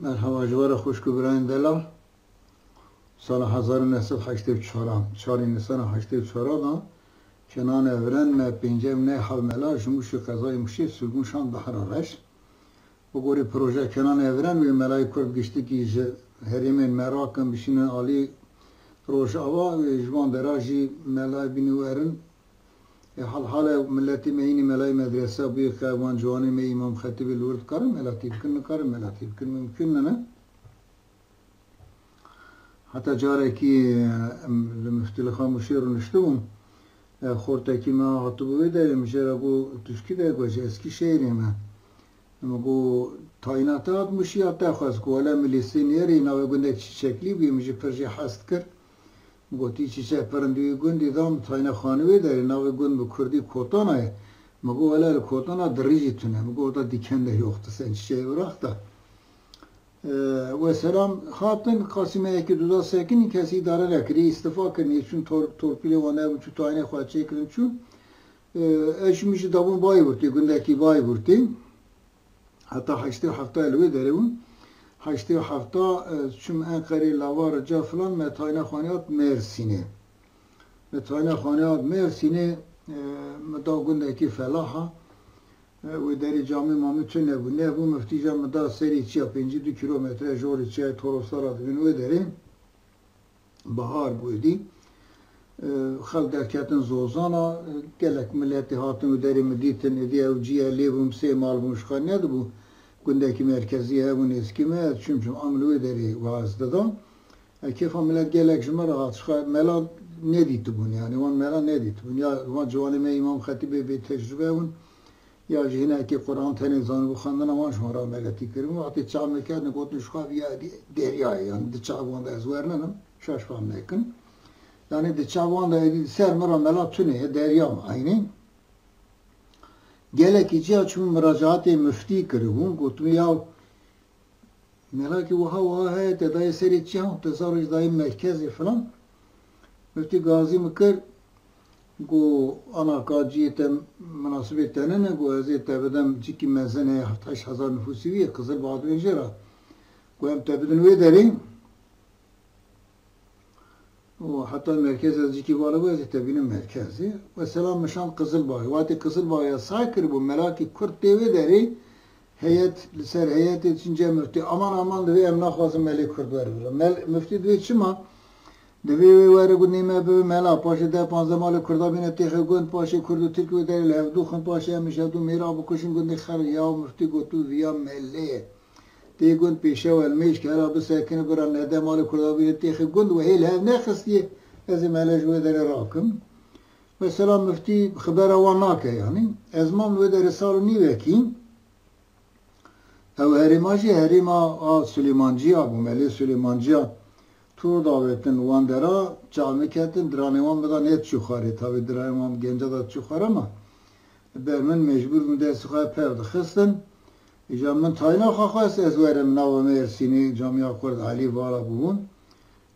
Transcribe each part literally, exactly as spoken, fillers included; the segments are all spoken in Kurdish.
Merhaba ji we re xwişk û birayên delal. Sala hezar û neh sed heştê û çar, çarê Nîsana heştê û çar de Kenan Evren me pêncem ney heb mela ji Mûşê qezayê Mûşê sirgûn şand behra reş. Bi gorî proje Kenan Evren wê melayê Kurd giştikî ji herêmên me rakin bişînin alî Rojava, wê ji van dera jî melayê bînin werin. Ê hal hale miletê me hînî melayê medrese bûye, qe wan ciwanê me îmam xetîbê li wir dikarin melatî bikin, nikarin melatî bikin, mimkun nine. Heta carekî, em, li Miftîlixa Mûşê rûniştibûm. E, xortekî me hatibû wê derê, min jê re got, tu ji kî derê? Got, ji Eskîşehîrê me. Min got, tayîna te hat Mûşê ya te xwest? Got, wele min lîstinê nêrî, navê gundek Çîçeklî bûye, min jî pir jê hez dikir. Min gotî, Çîçek pir in di wî gundî da, min tayîna xanî wê derê, navê gund bi kurdî Kotana ye. Min got, wele li Kotana dirî jî tune. Min got, da dîken de yoxtu, sen çiçeği bırak da. Ee, Weselam hatin, qasî me yekî duda sekinî, kesî îdare nekirî, îstifa kirinî, çûn tor-, torpîlê wan hebû, çû tayînê xwe çêkirin çûn. Ee, ez jî min jî dabûn Bayburtê, gundekî Bayburtê. Heta heştê û hefta li wê derê bûn. Heştê û hefta, e, çûm Enqerê, Lavar, Rica filan, me tayîna xwe hat Mêrsînê. Me tayîna xwe hat Mêrsînê, e, me da gundekî felaha. E, wê derê camî mamî tune bû. Nebû, miftî jî me da serê çiya pêncî du kîlometre jorê çiyayê Toroslara dibîn wê derê. Bahar bû êdî. E, xelk derketin zozana, e, gelek miletê hatin wê derê min dîtin, êdî ew cî ye lê bûm, sê mal bûn, ji xwe nedibû. Gundekî merkezî hebû nêzikî me, ez çûm, çûm em li wê derê waz dida. E, kêfa milet gelek ji min re hat, ji xwe mela nedîtibûn, yanî wan mela nedîtibûn. Ya wan ciwanê me îmam xetîbê bê tecrûbe bûn, ya jî hinekî Quran tenê zanibû xwendina wan ji wan re meletî kiribû. Wextê çav me ketin, gotin ji xwe viya êdî deryayê, yanî di çav wan de ez wernenim, şaş fam nekin. Yanî di çav wan de êdî ser min re mela tune ye, derya me eynî. Gelekî ciya çûbû miracaatê miftî kiribûn, gotibû, ya melakî wiha wiha heye, te dayê serê çiya, te zarê jî dayê merkezê filan. Miftî gazî min kir, got, ana ka ciyê te minasibê te nine, got, ez ê te bidim, cikî mezin heye, heft heşt hezar nifûsî wî ye, Qizilbax dibên jê re. Got, em te bidin wê derê. Û heta merkez ez cikî vala bû, ez ê te bînim merkezê. Weselam min şand Qizilbaxê. Wextê Qizilbaxê ya say kiribû, melakî Kurd tê wê derê, heyet, li ser heyetê diçin cem miftî. Aman, aman, divê em naxwazin melê Kurd were vir. Mel-, miftî divê çima? Divê wê were gundê me bibe mela. Paşê deh panzdeh malê Kurda bîne têxê gund, paşê Kurd û Tirk wê derê li hevdû xin, paşê em ji hevdû mêra bikujin gundê xerb. Ya miftî got, tu viya melê ye. Tê gund pêşew e, li mêj kera bisekine, bira nede malê Kurda bîne têxê gund, we hê li hev nexistiye, ez ê mele ji wê derê rakim. Mesela miftî xibera wan nake yanî. Ez mam li wê derê sal û nîvekî. Ew herêma jî herêma a Silêmanciya bû, Melê Silêmanciya. Tur davêtin wan dera, çav min ketin, diranê wan min da nêdiçû xwarê. Tabî diranê wan genca da diçû xwar, ama ber min mecbûr bûn destê xwe pev dixistin. Îja min tayîna xwe xwest ez werim nava Mêrsînê, Camiya Kurd Elî vala bûbûn.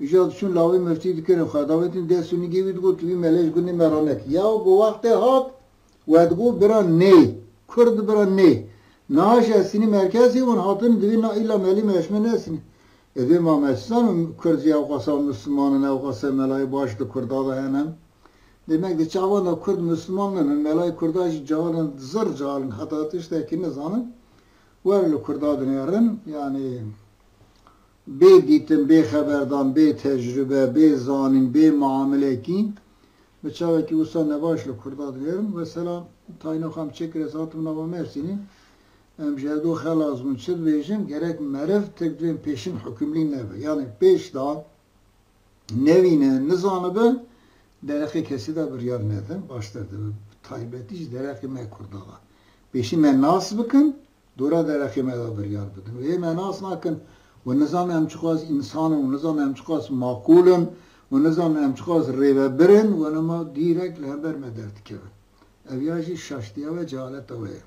Îja diçûn lawê miftî dikirin xwe, davêtin dest û nigê wî digot, tu vî melê ji gundê me re nekî. Ya ku wextê hat, we digot bira nê, Kurd bira nê. Niha jî ez tînî merkezê wan hatin, divê na îlla melî me ji me nesînî. Ê divê ma me çi zanin Kurd jî ewqasa Misliman in, ewqasa melayê baş di Kurda de hene. Demek di çavan de Kurd Misliman nin, melayê Kurda jî cahil in, zir cahil in, heta tiştekî nizanin. Were li Kurda dinêrin, yanî bê dîtin, bê xeberdan, bê tecrûbe, bê zanîn, bê muamelekî, bi çavekî wisa nebaş li Kurda dinêrin. Mesela tayîna xwe em çêkir, ez hatim nava Mersînê, em ji hevdû xelas bûn, çi dibêjin, gerek meriv tirk divên pêşin hukimlî nebe. Yanî pêş de nevîne, nizanibe, derexê kesî de biryar nedin, baştir dibe. Bi taybetî ji derexê me Kurda de. Pêşî me nas bikin, dora derexê me de biryar bidin. Wê me nas nakin, we nizanin em çiqas însan in, we nizanin em çiqas maqûl in, we nizanin em çiqas rêvebir in, we nema dîrek li hember me derdikevin. Ev ya jî şaştiya we, cehaleta we ye.